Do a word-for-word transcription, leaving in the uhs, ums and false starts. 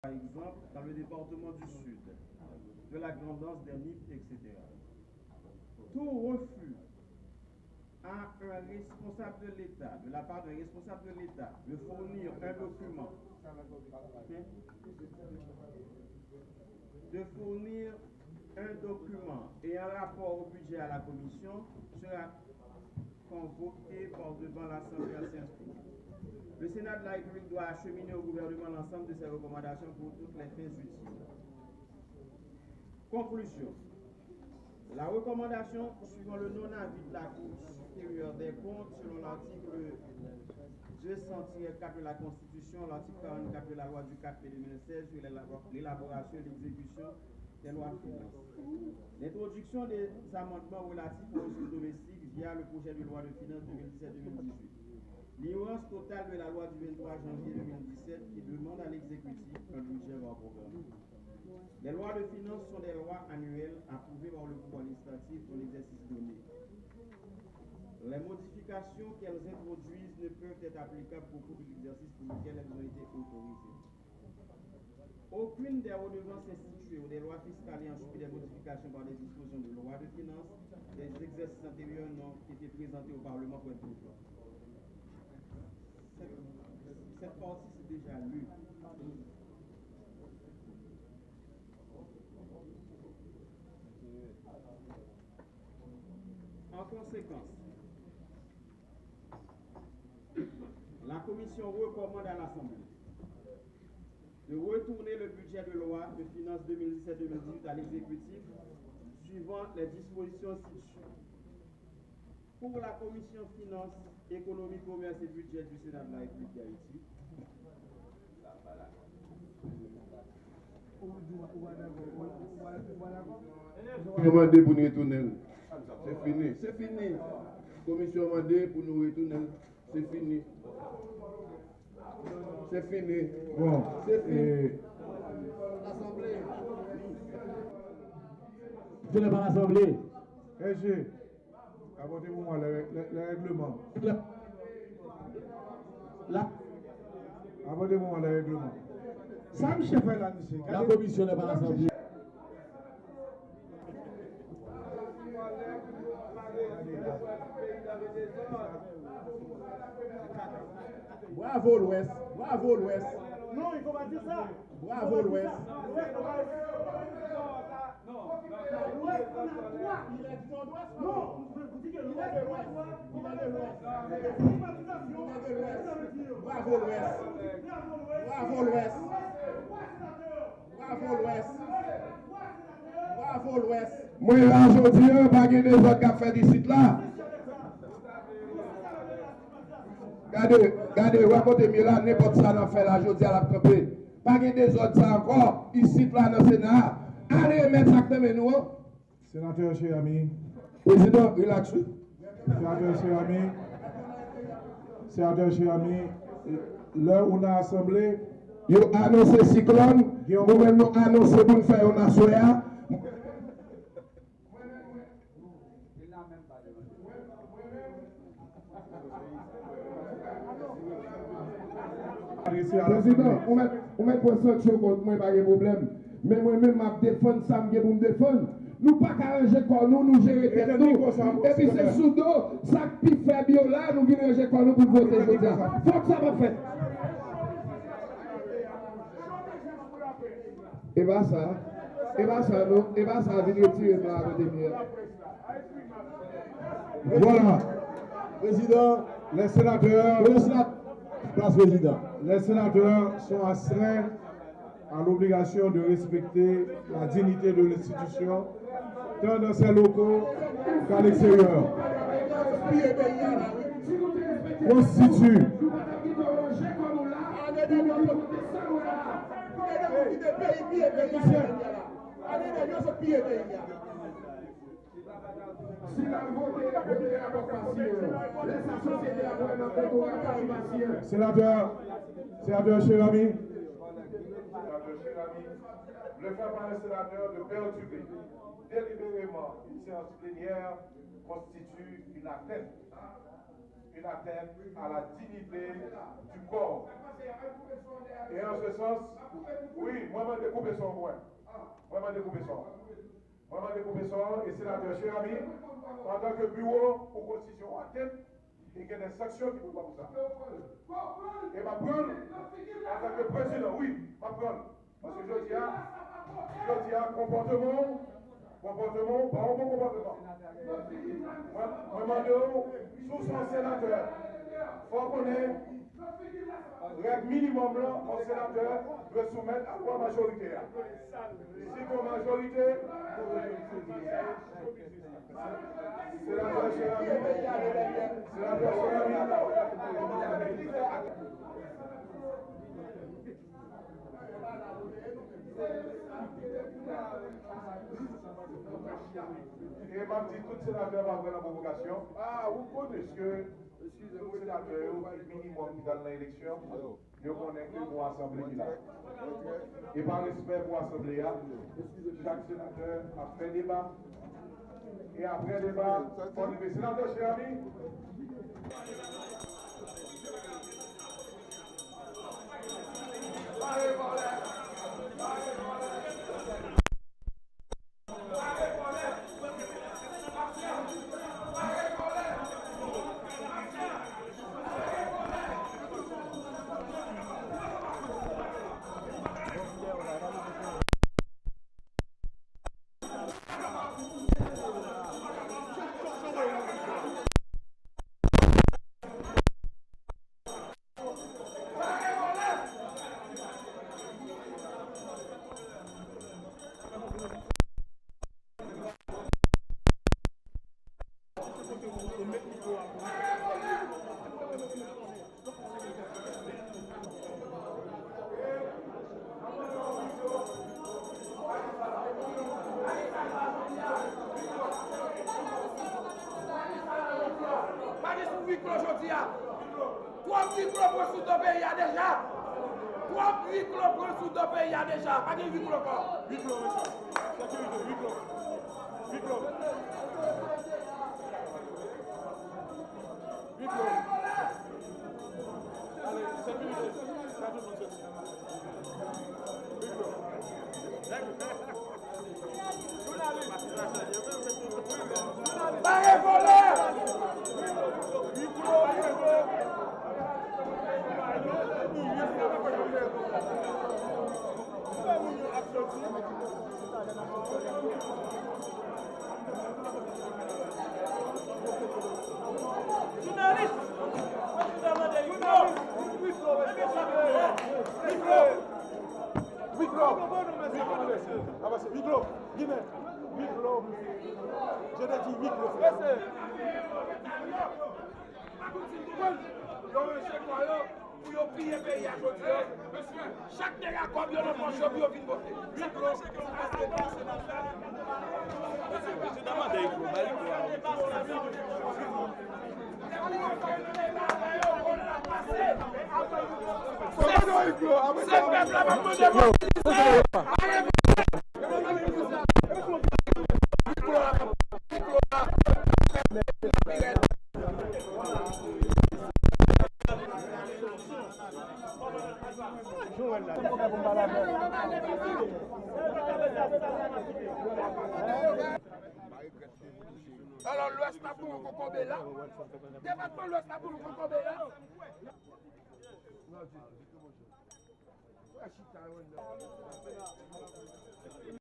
par exemple, dans le département du Sud, de la Grand'Anse, des Nippes, et cetera. Tout refus à un responsable de l'État, de la part d'un responsable de l'État, de fournir un document, hein, de fournir un document et un rapport au budget à la commission sera convoqué par devant l'Assemblée en séance publique. Le Sénat de la République doit acheminer au gouvernement l'ensemble de ses recommandations pour toutes les fins utiles. Conclusion. La recommandation suivant le non-avis de la Cour supérieure des comptes selon l'article deux cents-quatre de la Constitution, l'article quarante-quatre de la loi du quatre mai deux mille seize sur l'élabor-, l'élaboration et l'exécution des lois de finances. L'introduction des amendements relatifs aux ressources domestiques via le projet de loi de finances deux mille dix-sept deux mille dix-huit. L'ignorance totale de la loi du vingt-trois janvier deux mille dix-sept qui demande à l'exécutif un budget par programme. Les lois de finances sont des lois annuelles approuvées par le pouvoir législatif pour l'exercice donné. Les modifications qu'elles introduisent ne peuvent être applicables qu'au cours de l'exercice pour lequel elles ont été autorisées. Aucune des redevances instituées ou des lois fiscales ayant subi des modifications par des dispositions de loi de finances des exercices antérieurs n'ont été présentées au Parlement pour être votées. Cette, cette partie, c'est déjà lu. En conséquence, la Commission recommande à l'Assemblée de retourner le budget de loi de finances deux mille dix-sept deux mille dix-huit à l'exécutif suivant les dispositions ci-dessus. Pour la Commission Finances, Économie, Commerce et Budget du Sénat de la République d'Haïti, Komisyon mande pou n retounen l. Se fini. Se fini. Komisyon mande pou nou retounen l. Se fini. Se fini. Bon. Se fini. E, Lasanble. Retounen pa Lasanble. Ese. Apòte pou mwen le, le, le règleman. La. Apòte pou mwen le règleman. Sa misye fè la, misye? La commission n'est pas rassemblée. Bravo l'Ouest, bravo l'Ouest. Non, il faut pas dire ça. Bravo l'Ouest. Bravo l'Ouest. Bravo l'Ouest. Bravo l'Ouest. Bravo l'Ouest. Mwen la jodi a, pa gen dezòd k ap fèt isit la. Gade, gade, wè kote m ye la, nenpòt sa n ap fè la jodi a, l ap kanpe. Pa gen dezòd sa ankò, isit la nan Sena a. Ale remèt sa k nan men nou an. Senatè Cheramy. Prezidan, relax wi. Senatè Cheramy. Senatè Cheramy, lè ou nan asanble. Yo anonse siklòn, nou menm nou anonse pou n fè youn aswè a. Prezidan, ou mèt, ou mèt pran sanksyon kont mwen, pa gen pwoblèm. Men mwen menm, m ap defann sa m gen pou m defann. Nou pa ka ranje kò nou, nou jere tèt nou. Epi se sou do sa k pi fèb yo la, nou vin ranje kò nou pou n vote jodi a. Fòk sa p ap fèt. E pa sa, e pa sa non, e pa sa, vin retire m la kote m ye a. Voilà. Président, les sénateurs, les sénat-, place président. Les sénateurs sont astreints à l'obligation de respecter la dignité de l'institution, tant dans ses locaux qu'à l'extérieur. Constitue Si l al vote, vote a bò pasye. Lè sa sosyete a pral nan kontoura kay pasye. Sénateur, sénateur Cheramy. Sénateur Cheramy, le fait par les sénateurs de perturber délibérément une séance plénière constitue une atteinte une atteinte à la dignité du corps. Et en ce sens, wi, mwen mande koupe son an pou mwen. Mwen mande koupe son an. Mwen mande koupe son an, e senatè Cheramy, antanke biwo pou konstitisyon an tèt, e gen de sanksyon ki pou pran pou sa. E m ap pran l antanke prezidan, wi, m ap pran l. Paske jodi a, jodi a, konpòteman w, konpòteman w pa yon bon konpòteman. Mwen, mwen mande w, si w se yon senatè, fò w konnen règ minimòm lan, yon senatè dwe soumèt a lwa majorite a. Si gon majorite, senatè Cheramy, senatè Cheramy. E m ap di tout senatè pa pran nan pwovokasyon. Ah, ou konnen ke tout senatè yo, minimòm ki t al nan eleksyon, yo konnen ke gon asanble ki la. E pa respè pou asanble a, chak senatè ap fè deba. E apre deba, fò n rive. Senatè Cheramy. Pa gen sou huis clos jodi a. Twòp huis clos pran sou do peyi a deja. Twòp huis clos pran sou do peyi a deja. Pa gen huis clos ankò. Huis clos, mesye. Sekirite, huis clos. Huis clos. Huis clos. Ale, sekirite. Sa tout moun soti. Huis clos. Bare vòlè! Jounalis! Prezidan mande huis clos! Huis clos! Huis clos! Huis clos, mesye! Avanse! Huis clos! Ginen! Huis clos! Je te dis huis clos, frère! Pou yo ranje kwa yo, pou yo piye peyi a jodi a. Chak nèg a kòb yo nan pòch yo pou yo vin vote. Huis clos. Prezidan mande huis clos, ba huis clos a. Se pèp la k ap mande mò. Alò, Lwès la pou nou kokobe la. Depatman Lwès la pou nou kokobe la.